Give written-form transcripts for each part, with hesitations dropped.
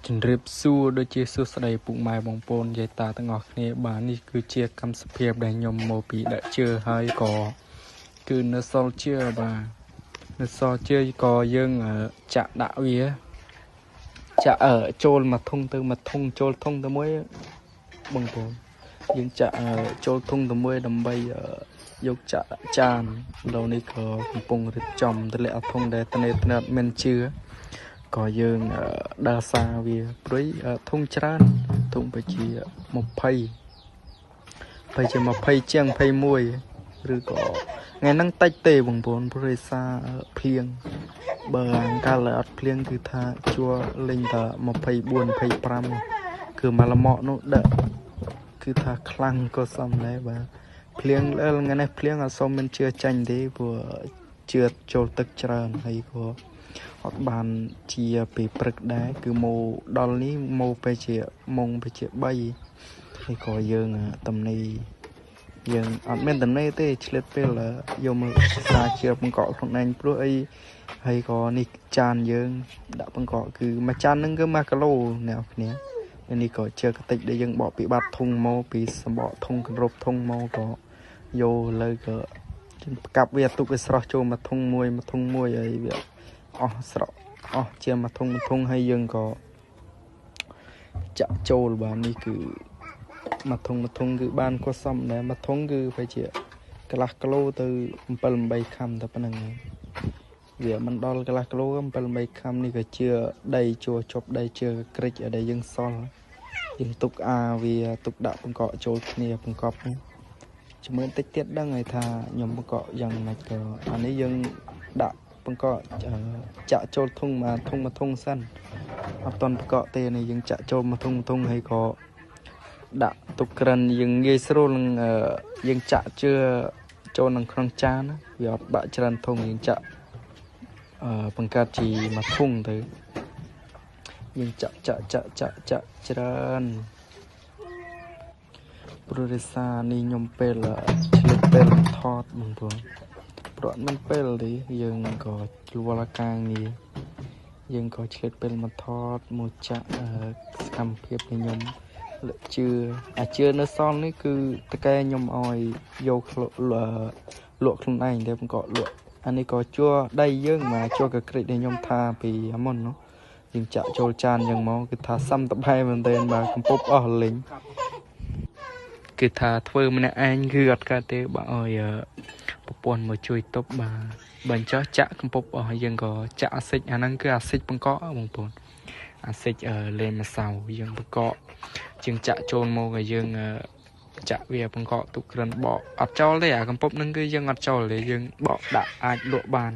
ជំរាបសួរដូចជាសួស្តីពុកម៉ែបងប្អូនយាយតាទាំងអស់គ្នាបាទនេះគឺជាកម្មសភាពដែលខ្ញុំមកពីដាក់ជឿហើយក៏គឺនៅសល់ជឿបាទនៅសល់ជឿក៏យើងចាក់ដាក់វាចាក់ចូលមួយធុងទៅមួយធុងចូលធុងទៅមួយបងប្អូនយើងចាក់ចូលធុងទៅមួយដើម្បីយកចាក់ដាក់ចានឥឡូវនេះក៏កំពុងរៀបចំទម្លាក់ធុងដែលត្នេតត្នេតមានជឿក៏យើងដើរសារវាព្រុយធុងច្រើនធុងទៅជា20ទៅជា20ជាង21ឬក៏ថ្ងៃហ្នឹងតិចទេបងប្អូនព្រោះដោយសារភ្លៀងបើអង្កាលអត់ភ្លៀងគឺថាជួលេងតែ24 25គឺមកលម៉កនោះដាក់គឺថាខ្លាំងក៏សមដែរបាទភ្លៀងថ្ងៃនេះភ្លៀងអត់សូវមានជឿចាញ់ទេព្រោះជឿចូលទឹកច្រើនហើយក៏អត់បានជាពេលព្រឹកដែរគឺមកដល់នេះមកពេលជាម៉ោងពេលជា3ហើយក៏យើងតំណីយើងអត់មានតំណីទេឆ្លៀតពេលយកមកសាជាបង្កក់ខ្លួនឯងព្រោះអីហើយក៏នេះចានយើងដាក់បង្កក់គឺមួយចានហ្នឹងគឺ1គីឡូអ្នកគ្នានេះក៏ជើកតិចដែលយើងបកពីបាត់ធុងមកពីសម្បកធុងគម្របធុងមកក៏យកលើក៏ផ្កាប់វាទុកវាស្រស់ចូលមួយធុងមួយមួយធុងមួយហើយវាអស់ស្រកអស់ជាមួយធុងមួយធុងហើយយើងក៏ចាក់ចូលបាទនេះគឺមួយធុងមួយធុងគឺបានក៏សមដែរមួយធុងគឺប្រហែលជាកន្លះគីឡូទៅ7 8ខាំតែប៉ុណ្្នឹងឯងវាមិនដល់កន្លះគីឡូ7 8ខាំនេះក៏ជាដីជួជប់ដីជាក្រិចដែលយើងសល់យើងទុកអាវាទុកដាក់បង្កក់ចូលគ្នាបង្កប់នេះជំរឿនតិចទៀតដឹងហើយថាខ្ញុំបង្កក់យ៉ាងម៉េចក៏អានេះយើងដាក់បង្កក់ចាក់ចូលធុងមួយធុងមួយធុងសិនអត់តន់បង្កក់ទេនេះយើងចាក់ចូលមួយធុងមួយធុងហើយក៏ដាក់ទុកក្រិនយើងងាយស្រួលនឹងយើងចាក់ជឿចូលក្នុងក្នុងចានវាអត់បាក់ច្រើនធុងយើងចាក់បង្កើតជាមួយធុងទៅយើងចាក់ចាក់ចាក់ចាក់ចាក់ច្រើនព្រោះរិសានេះខ្ញុំពេលឆ្លៀតពេលថតបងប្អូនព្រោះមិនពេលទេយើងក៏លវល់ការងារយើងក៏ឆ្លៀតពេលមកថតមកចាក់សកម្មភាពនៃខ្ញុំលើជឿអាជឿនៅសល់នេះគឺតកែខ្ញុំឲ្យយកលក់ខ្លួនឯងតែបង្កក់លក់អានេះក៏ជួដីយើងមកជួកក្រិចដែលខ្ញុំថាពីមុននោះយើងចាក់ចូលចានយ៉ាងមកគឺថាសំតបែមែនទែនបាទកំពប់អស់លេងគឺថាធ្វើម្នាក់ឯងគឺអត់កើតទេបើឲ្យប្រពន្ធមកជួយទប់បាទបើអញ្ចោះចាក់កំពប់អស់យើងក៏ចាក់អាស៊ីតអាហ្នឹងគឺអាស៊ីតបង្កក់បងប្អូនអាស៊ីតលេងម្សៅយើងបង្កក់ជាងចាក់ចូលមកឲ្យយើងចាក់វាបង្កក់ទុកក្រិនបកអត់ចោលទេអាកំពប់ហ្នឹងគឺយើងអត់ចោលទេយើងបកដាក់អាចលក់បាន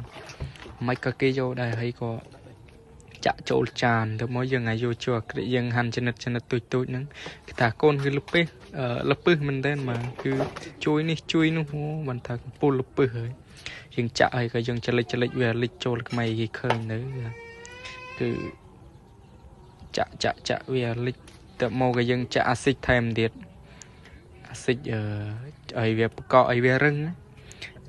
មិនក៏គេយកដែរហើយក៏ចាក់ចូលចានទៅមកយើងឲ្យយកជួក្រិចយើងហាន់ចំណិតចំណិតទូចទូចហ្នឹងគឺថាកូនគឺលពឹសលពឹសមែនទែនបាទគឺជួយនេះជួយនោះមិនថាកំពុលលពឹសហើយយើងចាក់ហើយក៏យើងចលិចចលិចវាលិចចូលក្មៃគេឃើញទៅគឺចាក់ចាក់ចាក់វាលិចទៅមកក៏យើងចាក់អាស៊ីតថែមទៀតអាស៊ីតឲ្យវាបកកឲ្យវារឹង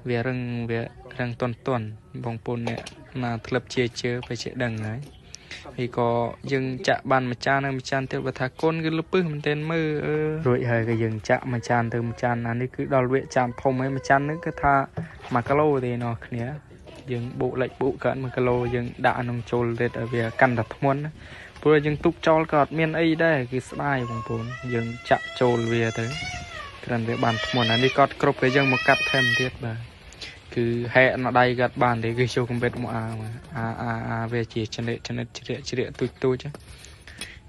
វារឹងវារឹងតន់តន់បងប្អូនអ្នកណាធ្លាប់ជាជឿไปជាដឹងហើយហើយក៏យើងចាក់បានមួយចាននិងមួយចានទៀតបើថាកូនគឺលពឹសមែនទែនមើលរួចហើយក៏យើងចាក់មួយចានទៅមួយចានអានេះគឺដល់វគ្គចានធំហើយមួយចាននេះគឺថា1គីឡូទេណោះគ្នាយើងបុកលេចបុកកើត1គីឡូយើងដាក់អានោះចូលទៀតឲ្យវាកាន់តែធ្ងន់ព្រោះយើងទុកចោលក៏អត់មានអីដែរគឺស្ដាយបងប្អូនយើងចាក់ចូលវាទៅគ្រាន់វាបានធ្ងន់អានេះក៏គ្រប់គេយើងមកកាត់ថែមទៀតបាទគឺហែកនៅដៃគាត់បានទេគឺចូលកំបិតមកអាអាអាវាជាចំណិតចំណិតជ្រៀកជ្រៀកទូចទូច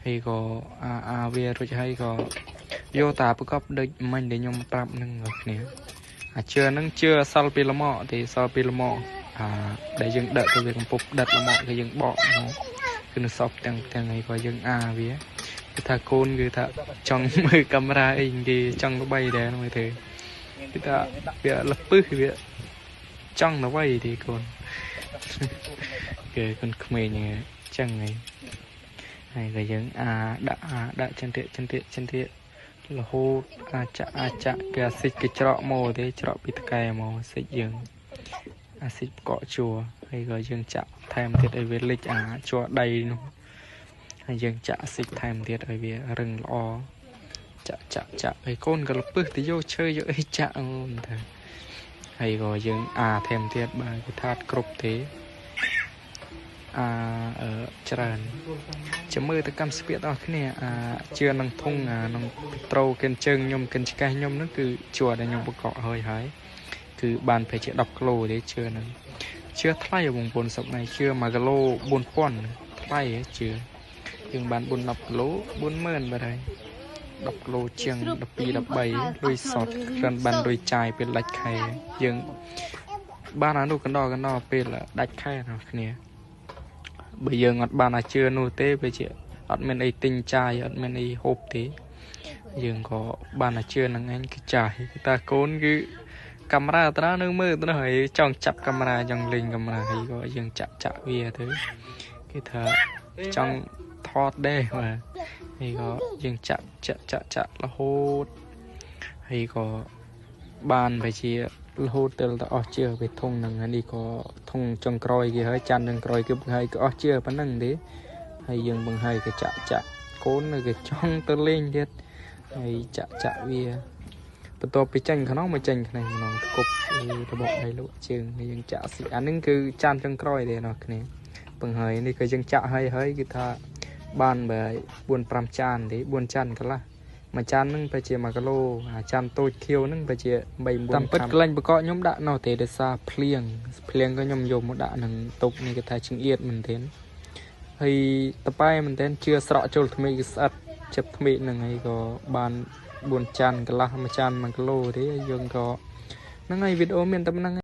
ហើយក៏អាអាវារួចហើយក៏យកតាប្រកបដូចមិញដែលខ្ញុំប្រាប់នឹងគ្នាអាជឿហ្នឹងជឿសល់ពីលម៉កទេសល់ពីលម៉កអាដែលយើងដឹកទៅវាកំពុបដិតលម៉កគឺយើងបកមកគឺនៅសពទាំងទាំងហើយក៏យើងអាវាគឺថាកូនគឺថាចង់មើលកាមេរ៉ាអីគេចង់ល្បីដែរមើលទៅគឺថាវាលពឹសវាចង់អ្វីទេកូនគេកូនក្មេងអញ្ចឹងហើយហើយក៏យើងអាដាក់អាដាក់ចន្ទៈចន្ទៈចន្ទៈរហូតអាចាក់អាចាក់គេអាស៊ីតគេច្រកមកទេច្រកពីតកែមកស៊ីតយើងអាស៊ីតកក់ជួរហើយក៏យើងចាក់ថែមទៀតឲ្យវាលិចអាជួរដីនោះ ហើយយើងចាក់ស៊ីកថែមទៀតឲ្យវារឹងល្អចាក់ចាក់ចាក់ហើយកូនក៏លពឹសទៅយកឈើយកអីចាក់អូនថាហើយក៏យើងអាថែមទៀតបាទគឺថាគ្រប់ទេអាច្រើនចាំមើលទៅកម្មស្ពាកដល់គ្នាអាជឿនឹងធុងអានឹងត្រូកិនជើងខ្ញុំកិនឆ្កេះខ្ញុំហ្នឹងគឺជាដែលខ្ញុំបកកហើយហើយគឺបានប្រហែលជា10គីឡូទេជឿហ្នឹងជឿថ្លៃបងប្អូនសប្តាហ៍ជឿ1គីឡូ4000ថ្លៃជឿយើងបាន4 10គីឡូ40000បាទហើយ10គីឡូជាង12 13លុយសតគ្រាន់បានលុយចាយពេលដាច់ខែយើងបានអានោះកណ្ដោកណ្ដោពេលដាច់ខែដល់គ្នាបើយើងអត់បានអាជឿនោះទេវាជាអត់មានអីទិញចាយអត់មានអីហូបទេយើងក៏បានអាជឿនឹងឯងគឺចាយតាកូនគឺកាមេរ៉ាត្រានៅមើលទៅហើយចង់ចាប់កាមេរ៉ាចង់លេងកាមេរ៉ាហើយក៏យើងចាក់ចាក់វាទៅគេថាចង់ថតដែរបាទហើយក៏យើងចាក់ចាក់ចាក់ចាក់រហូតហើយក៏បានไปជារហូតទៅអស់ជឿវាធុងហ្នឹងហើយនេះក៏ធុងចុងក្រោយគេហើយចាន់ចុងក្រោយគេបង្ហើយក៏អស់ជឿប៉ុណ្ណឹងទេហើយយើងបង្ហើយក៏ចាក់ចាក់កូននៅគេចង់ទៅលេងទៀតហើយចាក់ចាក់វាបន្ទាប់ពីចេញក្នុងមកចេញក្នុងក្នុងគប់របស់ដៃលក់ជើងយើងចាក់ស៊ីអាហ្នឹងគឺចានចុងក្រោយទេអ្នកគ្នាបង្ហើយនេះក៏យើងចាក់ហើយហើយគឺថាបានបើ4 5ចានទេ4ចានកន្លះមួយចានហ្នឹងប្រហែលជា1គីឡូអាចានតូចខៀវហ្នឹងប្រហែលជា3 9តាមពិតកន្លែងបកកខ្ញុំដាក់នោះទេដោយសារភ្លៀងភ្លៀងក៏ខ្ញុំយកមកដាក់នឹងទុកនេះគេថាចង្អៀតមែនទែនហើយតប៉ែមែនទែនជឿស្រក់ចូលថ្មីគឺស្អិតចិត្តថ្មីហ្នឹងហើយក៏បាន4ចានកន្លះមួយចាន1គីឡូទេយើងក៏ហ្នឹងហើយវីដេអូមានតែប៉ុណ្្នឹង។